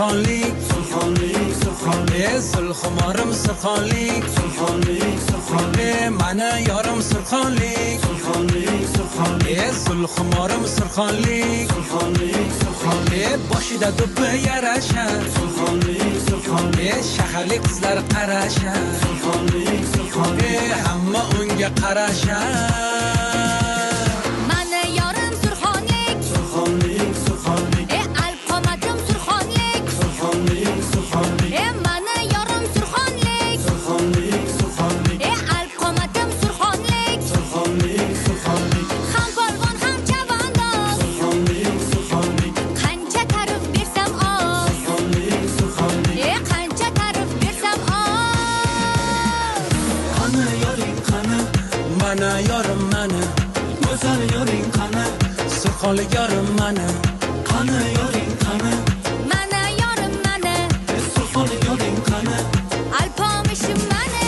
Surxonlik, surxonlik, surxonlik, zulxumorim surxonlik, surxonlik, surxonlik, mani yorim surxonlik, surxonlik, surxonlik, zulxumorim surxonlik, surxonlik, surxonlik, boshida do'ppi yarasha, surxonlik, surxonlik, shaharlik qizlar qarasha, surxonlik, surxonlik, hamma unga qarasha. Mani yorim surxonlik, surxonlik, surxonlik, alp qomatim surxonlik, surxonlik, surxonlik, mani yorim surxonlik, surxonlik, surxonlik, alp qomatim surxonlik, surxonlik, surxonlik, ham polvon ham chavandoz, surxonlik, surxonlik, qancha ta'rif bersam oz, surxonlik, surxonlik, qancha ta'rif bersam oz. Qani yoring qani, mana yorim mani, go'zal yoring qani, surxonlik yorim mani, qani yoring qani, mana yorim mani, surxonlik yoring qani, alpomishim mani.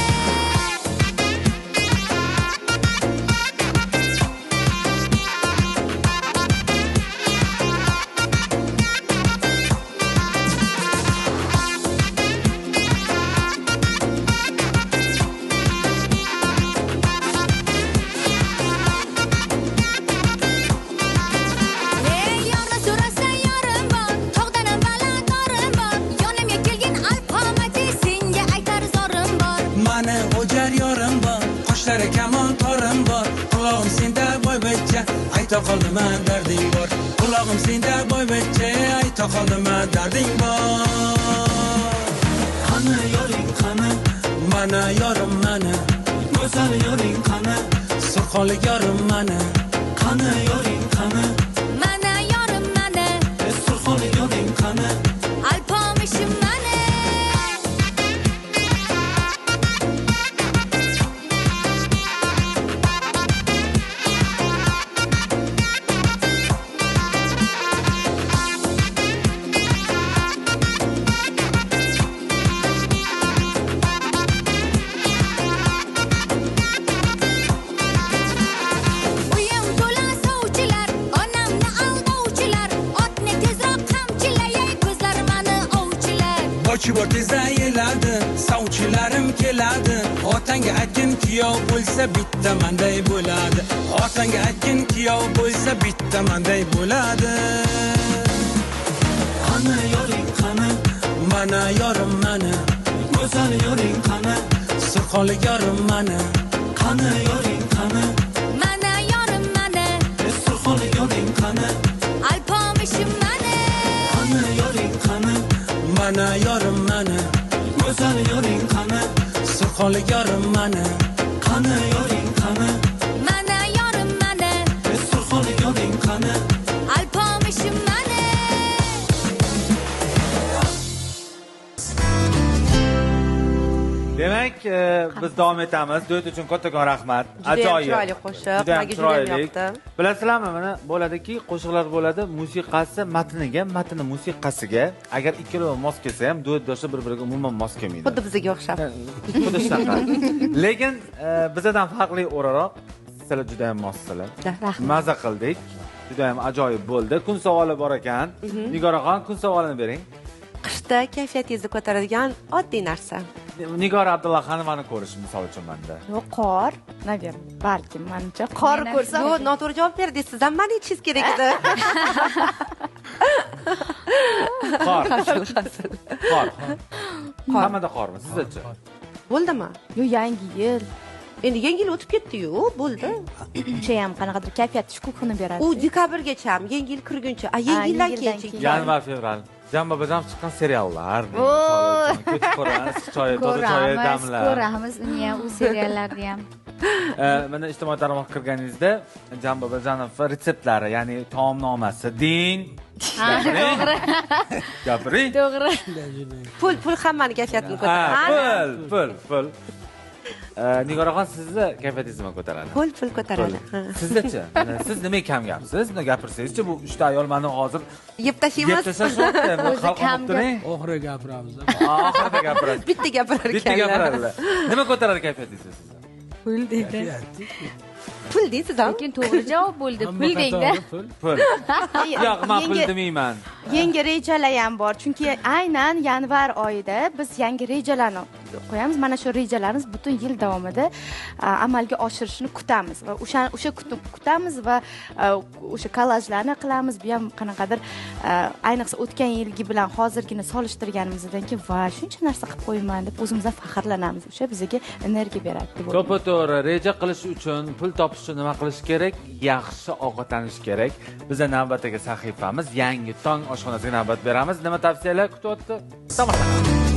Yorni so'rasa yorim bor, tog'dan ham baland orim bor, yonimga kelgin alpomati, senga aytar zorim bor. Mani o'jar yorim bor, qoshlari kamon torim bor, qulog'im senda boyvachcha, ayta qoldima darding bor, qulog'im senda boyvachcha, ayta qoldima darding bor. Qani yoring qani, mana yorim mani, go'zal yoring qani, surxonlik yorim mani, qani yoring qani, Mana yorim mani, surxonlik yoring qani, alpomishim mani. Uyim to'la sovchilar, onamni aldovchilar, otni tezroq qamchilayay, ko'zlari mani ovchilar. Bochi bor tezda yeladi, sovchilarim keladi, otangga aytgin kuyov bo'lsa bitta manday bo'ladi, otangga aytgin kuyov bo'lsa bitta manday bo'ladi. Qani yoring qani, mana yorim mani, go'zal yoring qani, surxonlik yorim mani, qani yoring qani, Mana yorim mani, surxonlik yoring qani, alpomishim mani. Qani yoring qani, mana yorim mani, go'zal yoring qani, surxonlik yorim mani, qani yoring qani, Mana yorim mani, surxonlik yoring qani. alpomishim mani. Demak, biz davom etamiz. Duet uchun kattakon rahmat. Judayam chiroyli qo'shiq, Judayam menga judayam chiroyli. yoqdi. Bilasizlarmi, mana bo'ladiki, qo'shiqlar bo'ladi, musiqasi matniga, matni musiqasiga agar ikkalovi mos kelsa ham duetdoshlar bir-biriga umuman mos kelmaydi. Xuddi bizga o'xshab. Xuddi shunaqa. Lekin bizadan farqli o'laroq sizlar juda ham mossizlar. Rahmat. Maza qildik. Juda ham ajoyib bo'ldi. Kun savoli bor ekan. Nigoraxon, kun savolini bering. Qishda kayfiyatingizni ko'taradigan oddiy narsa. Nigora Abdullaxonovani ko'rish misol uchun menda. Yo'q, qor, naverno, balkim menimcha qor ko'rsam. Yo'q, noto'g'ri javob berdingiz. Siz ham mani aytishingiz kerak edi. Qor. Hazil. Qor. Hammada qormi? Sizdachi? Bo'ldimi? Yo'q, yangi yil. Endi yangi yil o'tib ketdi-yu, bo'ldi. O'sha ham qanaqadir kayfiyat shukuhini beradi. U dekabrgacha, yangi yil kirguncha, yangi yildan yangi yildan keyin. keyin. Yanvar, fevral. Jan Bobojanov chiqqan seriallar. Kechqurun issiq choy, toza choy damlab. Ko'ramiz uni ham, u seriallarni ham. Mana ijtimoiy tarmoqqa kirganingizda Jan Bobojanov retseptlari, ya'ni taomnomasi, deng. To'g'ri. Gapiring. To'g'ri. Pul hammani kayfiyatini ko'taradi. Pul, pul, pul. Nigoraxon, sizni kayfiyatingizni nima ko'taradi? Pul ko'taradi. Sizdachi? Siz nima kam gapsiz? Buni gapirsangizchi, bu uchta ayol meni hozir yeb tashlaymiz. Yeb tashlashyapti. O'zi kam gap. Oxiri gapiramiz. Oxirida gapirasiz. Bitta gapirar Bitta ekanlar. gapiradilar. Nima ko'taradi kayfiyatingizni sizni? Pul deydi. Pul deysiz ham. Lekin to'g'ri javob bo'ldi. Pul dengda. Pul. Pul. Yo'q, men pul demayman. Yangi rejalar ham bor, chunki aynan yanvar oyida biz yangi rejalarni qo'yamiz. Mana shu rejalarimiz butun yil davomida amalga oshirishini kutamiz va o'sha kutamiz va o'sha kollajlarni qilamiz. Bu ham qanaqadir, ayniqsa o'tgan yilgi bilan hozirgini solishtirganimizdan keyin va shuncha narsa qilib qo'yman deb o'zimizdan faxrlanamiz. O'sha bizga energiya beradi deb o'ylayman. To'ppa-to'g'ri, reja qilish uchun, pul topish uchun nima qilish kerak? Yaxshi ovqatlanish kerak. Biza navbatdagi sahifamiz Yangi tong oshxonasiga navbat beramiz. Nima tavsiyalar kutyapti? Tomosha.